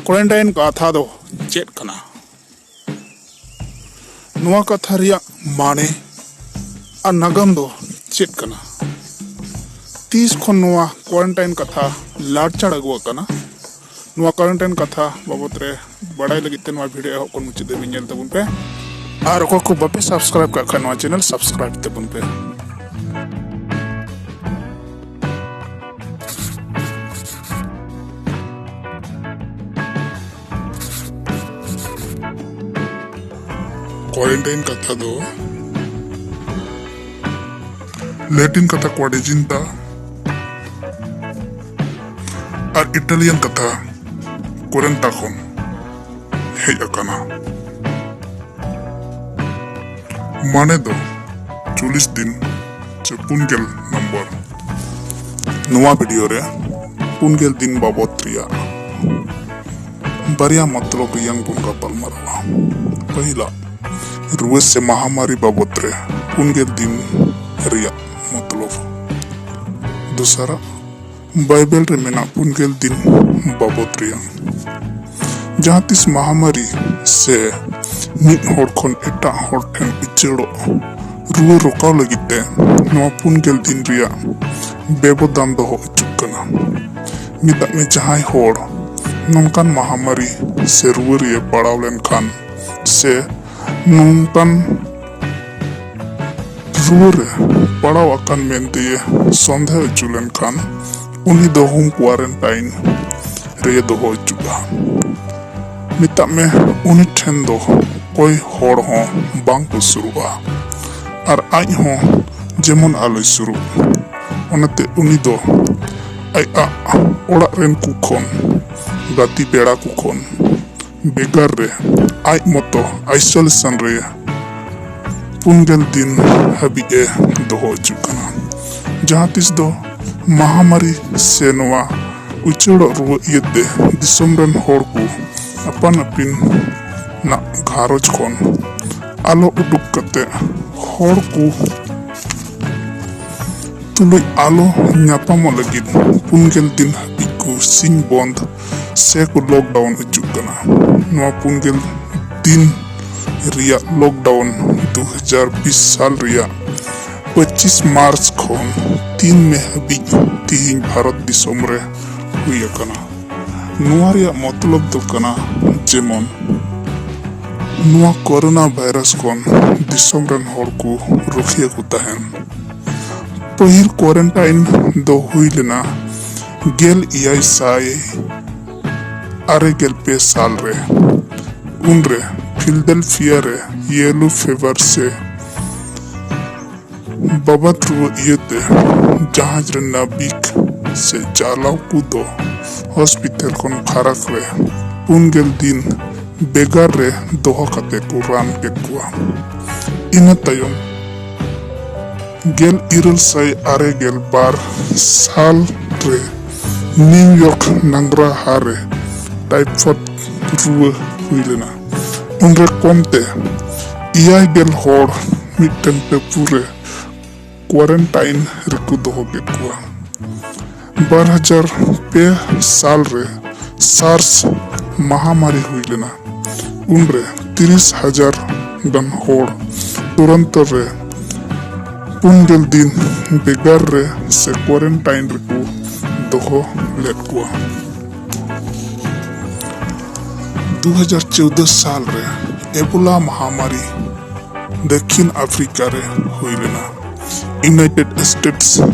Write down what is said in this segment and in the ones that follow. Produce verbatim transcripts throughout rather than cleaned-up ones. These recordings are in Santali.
ᱠᱣᱟᱨᱮᱱᱴᱟᱭᱤᱱ ᱠᱟᱛᱷᱟ ᱫᱚ ᱪᱮᱫ ᱠᱟᱱᱟ? ᱱᱚᱣᱟ ᱠᱟᱛᱷᱟ ᱨᱮᱭᱟᱜ ᱢᱟᱱᱮ ᱟᱨ ᱱᱟᱜᱟᱢ ᱫᱚ ᱪᱮᱫ ᱠᱟᱱᱟ? ᱛᱤᱥ ᱠᱷᱚᱱ ᱱᱚᱣᱟ ᱠᱣᱟᱨᱮᱱᱴᱟᱭᱤᱱ ᱠᱟᱛᱷᱟ ᱞᱟᱲᱪᱟᱲ ᱟᱹᱜᱩ ᱟᱠᱟᱱᱟ? ᱱᱚᱣᱟ ᱠᱣᱟᱨᱮᱱᱴᱟᱭᱤᱱ ᱠᱟᱛᱷᱟ ᱵᱟᱵᱚᱛ ᱨᱮ ᱵᱟᱲᱟᱭ ᱞᱟᱹᱜᱤᱫ ᱛᱮ ᱱᱚᱣᱟ ᱵᱷᱤᱰᱤᱭᱳ ᱮᱦᱚᱵ ᱠᱷᱚᱱ ᱢᱩᱪᱟᱹᱫ ᱫᱷᱟᱹᱵᱤᱡ ᱧᱮᱞ ᱛᱟᱵᱚᱱ ᱯᱮ᱾ ᱟᱨ ᱚᱠᱚᱭ ᱠᱚ ᱵᱟᱯᱮ ᱥᱟᱵᱥᱠᱨᱟᱭᱤᱵ ᱠᱟᱜ ᱠᱷᱟᱱ, ᱱᱚᱣᱟ ᱪᱮᱱᱮᱞ ᱥᱟᱵᱥᱠᱨᱟᱭᱤᱵ ᱛᱟᱵᱚᱱ ᱯᱮ᱾ ᱠᱣᱟᱨᱮᱱᱴᱟᱭᱤᱱ ᱠᱟᱛᱷᱟ ᱫᱚ ᱞᱮᱴᱤᱱ ᱠᱟᱛᱷᱟ ᱠᱣᱟᱰᱮᱡᱤᱱᱛᱟ ᱟᱨ ᱤᱴᱟᱞᱤᱭᱟᱱ ᱠᱟᱛᱷᱟ ᱠᱚᱨᱮᱱᱴᱟ ᱠᱷᱚᱱ ᱦᱮᱡ ᱟᱠᱟᱱᱟ᱾ ᱢᱟᱱᱮ ᱫᱚ ᱪᱚᱞᱞᱤᱥ ᱫᱤᱱ ᱪᱮ ᱯᱩᱱ ᱜᱮᱞ ᱱᱚᱢᱵᱚᱨ᱾ ᱱᱚᱣᱟ ᱵᱷᱤᱰᱤᱭᱳ ᱨᱮ ᱯᱩᱱ ᱜᱮᱞ ᱫᱤᱱ ᱵᱟᱵᱚᱛ ᱨᱮᱭᱟᱜ ᱵᱟᱨᱭᱟ ᱢᱚᱛᱞᱚᱵ ᱨᱮᱭᱟᱝ ᱵᱚᱱ ᱜᱟᱯᱟᱞ ᱢᱟᱨᱟᱣᱟ᱾ ᱯᱟᱹᱦᱤᱞᱟᱜ, ᱨᱩᱣᱟᱹ ᱥᱮ ᱢᱟᱦᱟᱢᱟᱨᱤ ᱵᱟᱵᱚᱛ ᱨᱮ ᱯᱩᱱ ᱜᱮᱞ ᱫᱤᱱ ᱨᱮᱭᱟᱜ ᱢᱚᱛᱞᱚᱵ᱾ ᱫᱚᱥᱟᱨᱟᱜ, ᱵᱟᱭᱵᱮᱞ ᱨᱮ ᱢᱮᱱᱟᱜ ᱯᱩᱱ ᱜᱮᱞ ᱫᱤᱱ ᱵᱟᱵᱚᱛ ᱨᱮᱭᱟᱜ᱾ ᱡᱟᱦᱟᱸ ᱛᱤᱥ ᱢᱟᱦᱟᱢᱟᱨᱤ ᱥᱮ ᱢᱤᱫ ᱦᱚᱲ ᱠᱷᱚᱱ ᱮᱴᱟᱜ ᱦᱚᱲ ᱴᱷᱮᱱ ᱩᱪᱟᱹᱲᱚᱜ ᱨᱩᱣᱟᱹ ᱨᱚᱠᱟᱣ ᱞᱟᱹᱜᱤᱫ ᱛᱮ ᱱᱚᱣᱟ ᱯᱩᱱ ᱜᱮᱞ ᱫᱤᱱ ᱨᱮᱭᱟᱜ ᱵᱮᱵᱚᱫᱷᱟᱱ ᱫᱚᱦᱚ ᱦᱚᱪᱚᱜ ᱠᱟᱱᱟ᱾ ᱢᱮᱛᱟᱜ ᱢᱮ, ᱡᱟᱦᱟᱸᱭ ᱦᱚᱲ ᱱᱚᱝᱠᱟᱱ ᱢᱟᱦᱟᱢᱟᱨᱤ ᱥᱮ ᱨᱩᱣᱟᱹ ᱨᱮ ᱯᱟᱲᱟᱣ ᱞᱮᱱᱠᱷᱟᱱ ᱥᱮ ᱱᱚᱝᱠᱟᱱ ᱨᱩᱣᱟᱹ ᱨᱮ ᱯᱟᱲᱟᱣ ᱟᱠᱟᱱ ᱢᱮᱱᱛᱮ ᱥᱚᱱᱫᱮᱦ ᱦᱚᱪᱚ ᱞᱮᱱᱠᱷᱟᱱ, ᱩᱱᱤ ᱫᱚ ᱦᱳᱢ ᱠᱣᱟᱨᱮᱱᱴᱟᱭᱤᱱ ᱨᱮ ᱫᱚᱦᱚ ᱦᱚᱪᱚᱜᱼᱟ᱾ ᱢᱮᱛᱟᱜ ᱢᱮ, ᱩᱱᱤ ᱴᱷᱮᱱ ᱫᱚ ᱚᱠᱚᱭ ᱦᱚᱲ ᱦᱚᱸ ᱵᱟᱝ ᱠᱚ ᱥᱩᱨᱩᱜᱼᱟ ᱟᱨ ᱟᱡ ᱦᱚᱸ ᱡᱮᱢᱚᱱ ᱟᱞᱚᱭ ᱥᱩᱨᱩᱜ᱾ ᱚᱱᱟᱛᱮ ᱩᱱᱤ ᱫᱚ ᱟᱡᱟᱜ ᱚᱲᱟᱜ ᱨᱮᱱ ᱠᱚ ᱠᱷᱚᱱ, ᱜᱟᱛᱮ ᱯᱮᱲᱟ ᱠᱚ ᱠᱷᱚᱱ ᱵᱷᱮᱜᱟᱨ ᱨᱮ ᱟᱡ ᱢᱚᱛᱚ ᱟᱭᱥᱳᱞᱮᱥᱚᱱ ᱨᱮ ᱯᱩᱱ ᱜᱮᱞ ᱫᱤᱱ ᱦᱟᱹᱵᱤᱡ ᱮ ᱫᱚᱦᱚ ᱦᱚᱪᱚᱜ ᱠᱟᱱᱟ᱾ ᱡᱟᱦᱟᱸ ᱛᱤᱥ ᱫᱚ ᱢᱟᱦᱟᱢᱟᱨᱤ ᱥᱮ ᱱᱚᱣᱟ ᱩᱪᱟᱹᱲᱚᱜ ᱨᱩᱣᱟᱹ ᱤᱭᱟᱹᱛᱮ ᱫᱤᱥᱚᱢ ᱨᱮᱱ ᱦᱚᱲ ᱠᱚ ᱟᱯᱟᱱ ᱟᱹᱯᱤᱱ ᱱᱟᱜ ᱜᱷᱟᱨᱚᱸᱡᱽ ᱠᱷᱚᱱ ᱟᱞᱚ ᱩᱰᱩᱠ ᱠᱟᱛᱮ ᱦᱚᱲ ᱠᱚ ᱛᱩᱞᱩᱡ ᱟᱞᱚ ᱧᱟᱯᱟᱢᱚᱜ ᱞᱟᱹᱜᱤᱫ ᱯᱩᱱ ᱜᱮᱞ ᱫᱤᱱ ᱦᱟᱹᱵᱤᱡ ᱠᱚ ᱥᱤᱧ ᱵᱚᱱᱫ ᱥᱮ ᱠᱚ ᱞᱚᱠᱰᱟᱣᱩᱱ ᱦᱚᱪᱚᱜ ᱠᱟᱱᱟ᱾ ᱱᱚᱣᱟ ᱯᱩᱱ ᱜᱮᱞ ᱫᱤᱱ ᱨᱮᱭᱟᱜ ᱞᱚᱠᱰᱟᱣᱩᱱ ᱫᱩ ᱦᱟᱡᱟᱨ ᱵᱤᱥ ᱥᱟᱞ ᱨᱮᱭᱟᱜ ᱯᱚᱸᱪᱤᱥ ᱢᱟᱨᱪ ᱠᱷᱚᱱ ᱛᱤᱱ ᱢᱮ ᱦᱟᱹᱵᱤᱡ ᱛᱤᱦᱤᱧ ᱵᱷᱟᱨᱚᱛ ᱫᱤᱥᱚᱢ ᱨᱮ ᱦᱩᱭ ᱟᱠᱟᱱᱟ᱾ ᱱᱚᱣᱟ ᱨᱮᱭᱟᱜ ᱢᱚᱛᱞᱚᱵ ᱫᱚ ᱠᱟᱱᱟ, ᱡᱮᱢᱚᱱ ᱱᱚᱣᱟ ᱠᱳᱨᱳᱱᱟ ᱵᱷᱟᱭᱨᱟᱥ ᱠᱷᱚᱱ ᱫᱤᱥᱚᱢ ᱨᱮᱱ ᱦᱚᱲ ᱠᱚ ᱨᱩᱠᱷᱤᱭᱟᱹ ᱠᱚ ᱛᱟᱦᱮᱱ᱾ ᱯᱟᱹᱦᱤᱞ ᱠᱳᱣᱟᱨᱮᱱᱴᱟᱭᱤᱱ ᱫᱚ ᱦᱩᱭ ᱞᱮᱱᱟ ᱜᱮᱞ ᱮᱭᱟᱭ ᱥᱟᱭ ᱟᱨᱮ ᱜᱮᱞ ᱯᱮ ᱥᱟᱞ ᱨᱮ᱾ ᱩᱱᱨᱮ ᱯᱷᱤᱞᱰᱮᱞᱯᱷᱤᱭᱟ ᱨᱮ ᱭᱮᱞᱳ ᱯᱷᱤᱵᱷᱟᱨ ᱥᱮ ᱵᱟᱵᱟᱫ ᱨᱩᱣᱟᱹ ᱤᱭᱟᱹᱛᱮ ᱡᱟᱦᱟᱡᱽ ᱨᱮᱱ ᱱᱟᱵᱤᱠ ᱥᱮ ᱪᱟᱞᱟᱣ ᱠᱚ ᱫᱚ ᱦᱚᱥᱯᱤᱴᱟᱞ ᱠᱷᱚᱱ ᱯᱷᱟᱨᱟᱠ ᱨᱮ ᱯᱩᱱ ᱜᱮᱞ ᱫᱤᱱ ᱵᱮᱜᱟᱨ ᱨᱮ ᱫᱚᱦᱚ ᱠᱟᱛᱮ ᱠᱚ ᱨᱟᱱ ᱠᱮᱫ ᱠᱚᱣᱟ᱾ ᱤᱱᱟᱹ ᱛᱟᱭᱚᱢ ᱜᱮᱞ ᱤᱨᱟᱹᱞ ᱥᱟᱭ ᱟᱨᱮ ᱜᱮᱞ ᱵᱟᱨ ᱥᱟᱞ ᱨᱮ ᱱᱤᱣᱤᱭᱚᱨᱠ ᱱᱟᱝᱨᱟᱦᱟ ᱨᱮ ᱴᱟᱭᱯᱷᱚᱭᱰ ᱨᱩᱣᱟᱹ ᱦᱩᱭ ᱞᱮᱱᱟ᱾ ᱩᱱᱨᱮ ᱠᱚᱢᱛᱮ ᱮᱭᱟᱭ ᱜᱮᱞ ᱦᱚᱲ ᱢᱤᱫᱴᱟᱝ ᱴᱟᱹᱯᱩ ᱨᱮ ᱠᱳᱣᱟᱨᱮᱱᱴᱟᱭᱤᱱ ᱨᱮᱠᱚ ᱫᱚᱦᱚ ᱠᱮᱫ ᱠᱚᱣᱟ᱾ ᱵᱟᱨ ᱦᱟᱡᱟᱨ ᱯᱮ ᱥᱟᱞ ᱨᱮ ᱥᱟᱨᱥ ᱢᱟᱦᱟᱢᱟᱨᱤ ᱦᱩᱭ ᱞᱮᱱᱟ᱾ ᱩᱱᱨᱮ ᱛᱤᱨᱤᱥ ᱦᱟᱡᱟᱨ ᱜᱟᱱ ᱦᱚᱲ ᱛᱩᱨᱟᱱᱛᱚ ᱨᱮ ᱯᱩᱱ ᱜᱮᱞ ᱫᱤᱱ ᱵᱮᱜᱟᱨ ᱨᱮ ᱥᱮ ᱠᱳᱣᱟᱨᱮᱱᱴᱟᱭᱤᱱ ᱨᱮᱠᱚ ᱫᱚᱦᱚ ᱞᱮᱫ ᱠᱚᱣᱟ᱾ ᱫᱩ ᱦᱟᱡᱟᱨ ᱪᱳᱣᱫᱚ ᱥᱟᱞ ᱨᱮ ᱮᱵᱳᱞᱟ ᱢᱟᱦᱟᱢᱟᱨᱤ ᱫᱚᱠᱠᱷᱤᱱ ᱟᱯᱷᱨᱤᱠᱟ ᱨᱮ ᱦᱩᱭ ᱞᱮᱱᱟ᱾ ᱤᱭᱩᱱᱟᱭᱴᱮᱰ ᱥᱴᱮᱴᱥ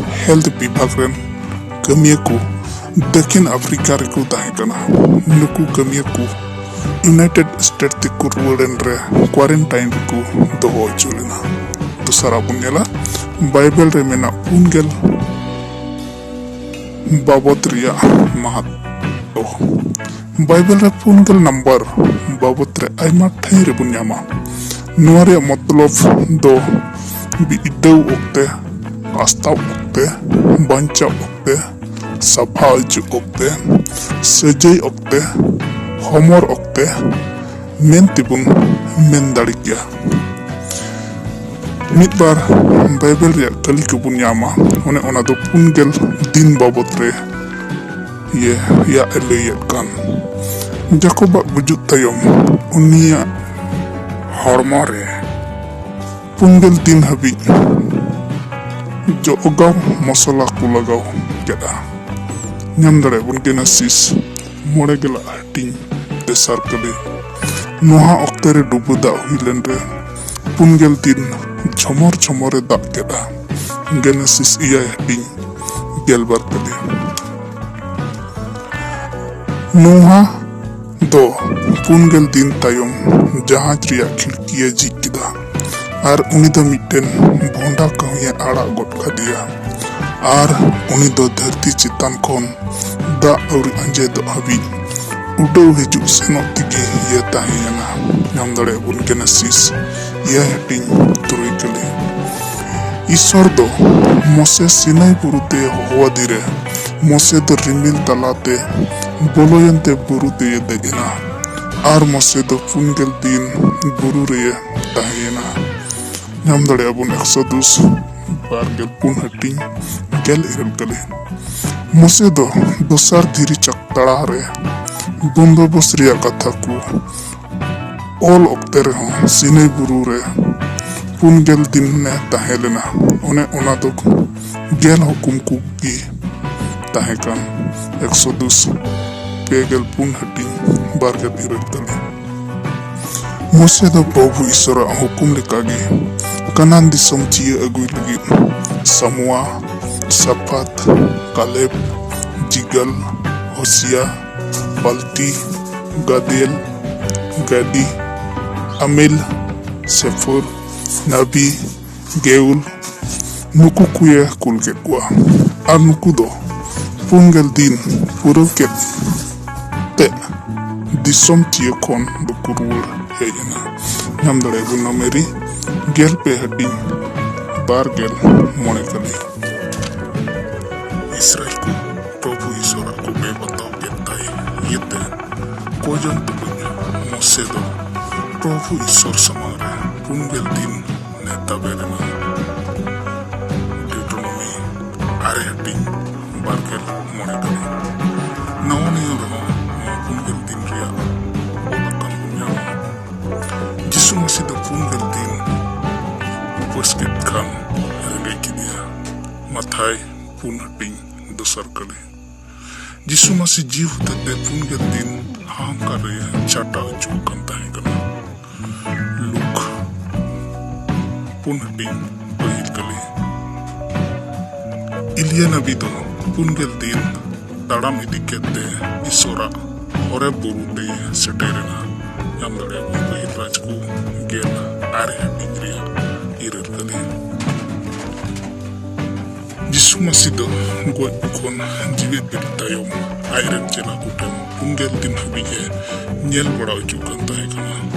ᱦᱮᱞᱛᱷ ᱵᱤᱵᱷᱟᱜᱽ ᱨᱮᱱ ᱠᱟᱹᱢᱤᱭᱟᱹ ᱠᱚ ᱫᱚᱠᱠᱷᱤᱱ ᱟᱯᱷᱨᱤᱠᱟ ᱨᱮᱠᱚ ᱛᱟᱦᱮᱸ ᱠᱟᱱᱟ᱾ ᱱᱩᱠᱩ ᱠᱟᱹᱢᱤᱭᱟᱹ ᱠᱚ ᱤᱭᱩᱱᱟᱭᱴᱮᱰ ᱥᱴᱮᱴ ᱛᱮᱠᱚ ᱨᱩᱣᱟᱹᱲ ᱮᱱ ᱨᱮ ᱠᱳᱣᱟᱨᱮᱱᱴᱟᱭᱤᱱ ᱨᱮᱠᱚ ᱫᱚᱦᱚ ᱦᱚᱪᱚ ᱞᱮᱱᱟ᱾ ᱫᱚᱥᱟᱨᱟᱜ ᱵᱚᱱ ᱧᱮᱞᱟ, ᱵᱟᱭᱵᱮᱞ ᱨᱮ ᱢᱮᱱᱟᱜ ᱯᱩᱱ ᱜᱮᱞ ᱵᱟᱵᱚᱛ ᱨᱮᱭᱟᱜ ᱢᱟᱦᱟᱛᱢᱚ᱾ ᱵᱟᱭᱵᱮᱞ ᱨᱮ ᱯᱩᱱ ᱜᱮᱞ ᱱᱟᱢᱵᱟᱨ ᱵᱟᱵᱚᱛ ᱨᱮ ᱟᱭᱢᱟ ᱴᱷᱟᱹᱭ ᱨᱮᱵᱚᱱ ᱧᱟᱢᱟ᱾ ᱱᱚᱣᱟ ᱨᱮᱭᱟᱜ ᱢᱚᱛᱞᱚᱵ ᱫᱚ ᱵᱤᱰᱟᱹᱣ ᱚᱠᱛᱮ, ᱟᱥᱛᱟᱣ ᱚᱠᱛᱮ, ᱵᱟᱧᱪᱟᱣ ᱚᱠᱛᱮ, ᱥᱟᱯᱷᱟ ᱚᱪᱚ ᱚᱠᱛᱮ, ᱥᱟᱹᱡᱟᱹᱭ ᱚᱠᱛᱮ, ᱦᱚᱢᱚᱨ ᱚᱠᱛᱮ ᱢᱮᱱ ᱛᱮᱵᱚᱱ ᱢᱮᱱ ᱫᱟᱲᱮ ᱠᱮᱭᱟ᱾ ᱢᱤᱫ ᱵᱟᱨ ᱵᱟᱭᱵᱮᱞ ᱨᱮᱭᱟᱜ ᱠᱟᱹᱞᱤ ᱠᱚᱵᱚᱱ ᱧᱟᱢᱟ, ᱚᱱᱮ ᱚᱱᱟ ᱫᱚ ᱯᱩᱱ ᱜᱮᱞ ᱫᱤᱱ ᱵᱟᱵᱚᱛ ᱨᱮ ᱤᱭᱟᱹ ᱭᱟᱜ ᱮ ᱞᱟᱹᱭᱮᱫ ᱠᱟᱱ᱾ ᱡᱟᱠᱚᱵᱟᱜ ᱜᱩᱡᱩᱜ ᱛᱟᱭᱚᱢ ᱩᱱᱤᱭᱟᱜ ᱦᱚᱲᱢᱚ ᱨᱮ ᱯᱩᱱ ᱜᱮᱞ ᱫᱤᱱ ᱦᱟᱹᱵᱤᱡ ᱡᱚᱜᱟᱣ ᱢᱚᱥᱞᱟ ᱠᱚ ᱞᱟᱜᱟᱣ ᱠᱮᱫᱟ᱾ ᱧᱟᱢ ᱫᱟᱲᱮᱭᱟᱜ ᱵᱚᱱ ᱜᱮᱱᱮᱥᱤᱥ ᱢᱚᱬᱮ ᱜᱮᱞᱟᱜ ᱦᱟᱹᱴᱤᱧ ᱛᱮᱥᱟᱨ ᱠᱟᱹᱞᱤ᱾ ᱱᱚᱣᱟ ᱚᱠᱛᱮ ᱨᱮ ᱰᱩᱵᱟᱹ ᱫᱟᱜ ᱦᱩᱭ ᱞᱮᱱ ᱨᱮ ᱯᱩᱱ ᱜᱮᱞ ᱫᱤᱱ ᱡᱷᱚᱢᱚᱨ ᱡᱷᱚᱢᱚᱨ ᱮ ᱫᱟᱜ ᱠᱮᱫᱟ᱾ ᱜᱮᱱᱮᱥᱤᱥ ᱮᱭᱟᱭ ᱦᱟᱹᱴᱤᱧ ᱜᱮᱞᱵᱟᱨ ᱠᱟᱹᱞᱤ᱾ ᱱᱚᱣᱟ ᱫᱚ ᱯᱩᱱ ᱜᱮᱞ ᱫᱤᱱ ᱛᱟᱭᱚᱢ ᱡᱟᱦᱟᱡᱽ ᱨᱮᱭᱟᱜ ᱠᱷᱤᱲᱠᱤᱭᱮ ᱡᱷᱤᱡ ᱠᱮᱫᱟ ᱟᱨ ᱩᱱᱤ ᱫᱚ ᱢᱤᱫᱴᱮᱱ ᱵᱷᱚᱸᱰᱟ ᱠᱟᱹᱦᱩᱭᱮ ᱟᱲᱟᱜ ᱜᱚᱫ ᱠᱟᱫᱮᱭᱟ ᱟᱨ ᱩᱱᱤ ᱫᱚ ᱫᱷᱟᱹᱨᱛᱤ ᱪᱮᱛᱟᱱ ᱠᱷᱚᱱ ᱫᱟᱜ ᱟᱹᱣᱨᱤ ᱟᱸᱡᱮᱫᱚᱜ ᱦᱟᱹᱵᱤᱡ ᱩᱰᱟᱹᱣ ᱦᱤᱡᱩᱜ ᱥᱮᱱᱚᱜ ᱛᱮᱜᱮ ᱤᱭᱟᱹ ᱛᱟᱦᱮᱸᱭᱮᱱᱟ᱾ ᱧᱟᱢ ᱫᱟᱲᱮᱭᱟᱜ ᱵᱚᱱ ᱜᱮᱱᱮᱥᱤᱥ ᱮᱭᱟᱭ ᱦᱟᱹᱴᱤᱧ ᱛᱩᱨᱩᱭ ᱠᱟᱹᱞᱤ᱾ ᱤᱥᱚᱨ ᱫᱚ ᱢᱚᱥᱮ ᱥᱤᱱᱟᱭ ᱵᱩᱨᱩ ᱛᱮ ᱦᱚᱦᱚᱣᱟᱫᱮ ᱨᱮ ᱢᱚᱥᱮ ᱫᱚ ᱨᱤᱢᱤᱞ ᱛᱟᱞᱟᱛᱮ ᱵᱚᱞᱚᱭᱮᱱ ᱛᱮ ᱵᱩᱨᱩ ᱛᱮᱭ ᱫᱮᱡ ᱮᱱᱟ ᱟᱨ ᱢᱚᱥᱮ ᱫᱚ ᱯᱩᱱ ᱜᱮᱞ ᱫᱤᱱ ᱵᱩᱨᱩ ᱨᱮᱭ ᱛᱟᱦᱮᱸᱭᱮᱱᱟ᱾ ᱧᱟᱢ ᱫᱟᱲᱮᱭᱟᱜ ᱵᱚᱱ ᱮᱠᱥᱚᱫᱩᱥ ᱵᱟᱨ ᱜᱮᱞ ᱯᱩᱱ ᱦᱟᱹᱴᱤᱧ ᱜᱮᱞ ᱤᱨᱟᱹᱞ ᱠᱟᱹᱞᱤ᱾ ᱢᱚᱥᱮ ᱫᱚ ᱫᱚᱥᱟᱨ ᱫᱷᱤᱨᱤ ᱪᱟᱠᱛᱟᱲᱟ ᱨᱮ ᱵᱚᱱᱫᱳᱵᱚᱥ ᱨᱮᱭᱟᱜ ᱠᱟᱛᱷᱟ ᱠᱚ ᱚᱞ ᱚᱠᱛᱮ ᱨᱮᱦᱚᱸ ᱥᱤᱱᱟᱹᱭ ᱵᱩᱨᱩ ᱨᱮ ᱯᱩᱱ ᱜᱮᱞ ᱫᱤᱱ ᱮ ᱛᱟᱦᱮᱸ ᱞᱮᱱᱟ᱾ ᱚᱱᱮ ᱚᱱᱟ ᱫᱚ ᱜᱮᱞ ᱦᱩᱠᱩᱢ ᱠᱚᱜᱮ ᱛᱟᱦᱮᱸ ᱠᱟᱱ᱾ ᱮᱠᱥᱚᱫᱩᱥ ᱯᱮ ᱜᱮᱞ ᱯᱩᱱ ᱦᱟᱹᱴᱤᱧ ᱵᱟᱨ ᱜᱮᱞ ᱤᱨᱟᱹᱞ ᱠᱟᱹᱞᱤ᱾ ᱢᱚᱥᱮ ᱫᱚ ᱯᱨᱚᱵᱷᱩ ᱤᱥᱚᱨᱟᱜ ᱦᱩᱠᱩᱢ ᱞᱮᱠᱟᱜᱮ ᱠᱟᱱᱟᱱ ᱫᱤᱥᱚᱢ ᱪᱤᱭᱟᱹ ᱟᱹᱜᱩᱭ ᱞᱟᱹᱜᱤᱫ ᱥᱟᱢᱩᱣᱟ, ᱥᱟᱯᱷᱟᱛ, ᱠᱟᱞᱮᱵ, ᱡᱤᱜᱟᱞ, ᱦᱳᱥᱤᱭᱟ, ᱯᱟᱞᱛᱤ, ᱜᱟᱫᱮᱞ, ᱜᱟᱫᱤ, ᱟᱢᱮᱞ, ᱥᱮᱯᱷᱚᱨ, ᱱᱟᱵᱤ, ᱜᱮᱣᱞ, ᱱᱩᱠᱩ ᱠᱚᱭᱮ ᱠᱩᱞ ᱠᱮᱫ ᱠᱚᱣᱟ᱾ ᱟᱨ ᱱᱩᱠᱩ ᱫᱚ ᱯᱩᱱ ᱜᱮᱞ ᱫᱤᱱ ᱯᱩᱨᱟᱹᱣ ᱠᱮᱫ ᱛᱮ ᱫᱤᱥᱚᱢ ᱪᱤᱭᱟᱹ ᱠᱷᱚᱱ ᱫᱚᱠᱚ ᱨᱩᱣᱟᱹᱲ ᱦᱮᱡ ᱮᱱᱟ᱾ ᱧᱟᱢ ᱫᱟᱲᱮᱭᱟᱜ ᱵᱚᱱ ᱱᱚᱢᱮᱨᱤ ᱜᱮᱞ ᱯᱮ ᱦᱟᱹᱴᱤᱧ ᱵᱟᱨ ᱜᱮᱞ ᱢᱚᱬᱮ ᱠᱟᱹᱞᱤ᱾ ᱤᱥᱨᱟᱭᱮᱞ ᱠᱚ ᱯᱨᱚᱵᱷᱩ ᱤᱥᱚᱨᱟᱜ ᱠᱚ ᱵᱮᱵᱟᱛᱟᱣ ᱠᱮᱫ ᱛᱟᱭ ᱤᱭᱟᱹᱛᱮ ᱠᱚᱡᱚᱱ ᱛᱩᱞᱩᱡ ᱢᱚᱥᱮ ᱫᱚ ᱯᱨᱚᱵᱷᱩ ᱤᱥᱚᱨ ᱥᱟᱢᱟᱝ ᱨᱮ ᱯᱩᱱ ᱜᱮᱞ ᱫᱤᱱ ᱱᱮ ᱛᱟᱵᱮᱨ ᱮᱱᱟ᱾ ᱰᱤᱣᱴᱨᱳᱱᱚᱢᱤ ᱟᱨᱮ ᱦᱟᱹᱴᱤᱧ ᱵᱟᱨ ᱜᱮᱞ ᱢᱚᱬᱮ ᱠᱟᱹᱞᱤ᱾ ᱯᱩᱱ ᱜᱮᱞ ᱫᱤᱱ ᱩᱯᱟᱹᱥ ᱠᱮᱫ ᱠᱷᱟᱱ ᱨᱮᱸᱜᱮᱡ ᱠᱮᱫᱮᱭᱟ᱾ ᱢᱟᱛᱷᱟᱭ ᱯᱩᱱ ᱦᱟᱹᱴᱤᱧ ᱫᱚᱥᱟᱨ ᱠᱟᱹᱞᱤ᱾ ᱡᱤᱥᱩ ᱢᱟᱹᱥᱤ ᱡᱤᱣᱤ ᱦᱚᱛᱮᱡ ᱛᱮ ᱯᱩᱱ ᱜᱮᱞ ᱫᱤᱱ ᱦᱟᱦᱟᱠᱟᱨ ᱨᱮ ᱪᱷᱟᱴᱟᱣ ᱦᱚᱪᱚ ᱠᱟᱱ ᱛᱟᱦᱮᱸ ᱠᱟᱱᱟ᱾ ᱞᱩᱠ ᱯᱩᱱ ᱦᱟᱹᱴᱤᱧ ᱯᱟᱹᱦᱤᱞ ᱠᱟᱹᱞᱤ᱾ ᱤᱞᱤᱭᱟ ᱱᱟᱵᱤ ᱫᱚ ᱯᱩᱱ ᱜᱮᱞ ᱫᱤᱱ ᱛᱟᱲᱟᱢ ᱤᱫᱤ ᱠᱮᱫ ᱛᱮ ᱤᱥᱚᱨᱟᱜ ᱦᱚᱨᱮᱵ ᱵᱩᱨᱩ ᱛᱮ ᱥᱮᱴᱮᱨ ᱮᱱᱟ᱾ ᱧᱟᱢ ᱫᱟᱲᱮᱭᱟᱜ ᱵᱚᱱ ᱯᱟᱹᱦᱤᱞ ᱨᱟᱡᱽ ᱠᱚ ᱜᱮᱞ ᱟᱨᱮ ᱦᱟᱹᱴᱤᱧ ᱨᱮᱭᱟᱜ ᱤᱨᱟᱹᱞ ᱠᱟᱹᱞᱤ᱾ ᱡᱤᱥᱩ ᱢᱟᱹᱥᱤ ᱫᱚ ᱜᱚᱡ ᱠᱚ ᱠᱷᱚᱱ ᱡᱤᱣᱮᱫ ᱵᱮᱨᱮᱫ ᱛᱟᱭᱚᱢ ᱟᱡ ᱨᱮᱱ ᱪᱮᱞᱟ ᱠᱚ ᱴᱷᱮᱱ ᱯᱩᱱ ᱜᱮᱞ ᱫᱤᱱ ᱦᱟᱹᱵᱤᱡ ᱮ ᱧᱮᱞ ᱵᱟᱲᱟ ᱦᱚᱪᱚᱜ ᱠᱟᱱ ᱛᱟᱦᱮᱸ ᱠᱟᱱᱟ᱾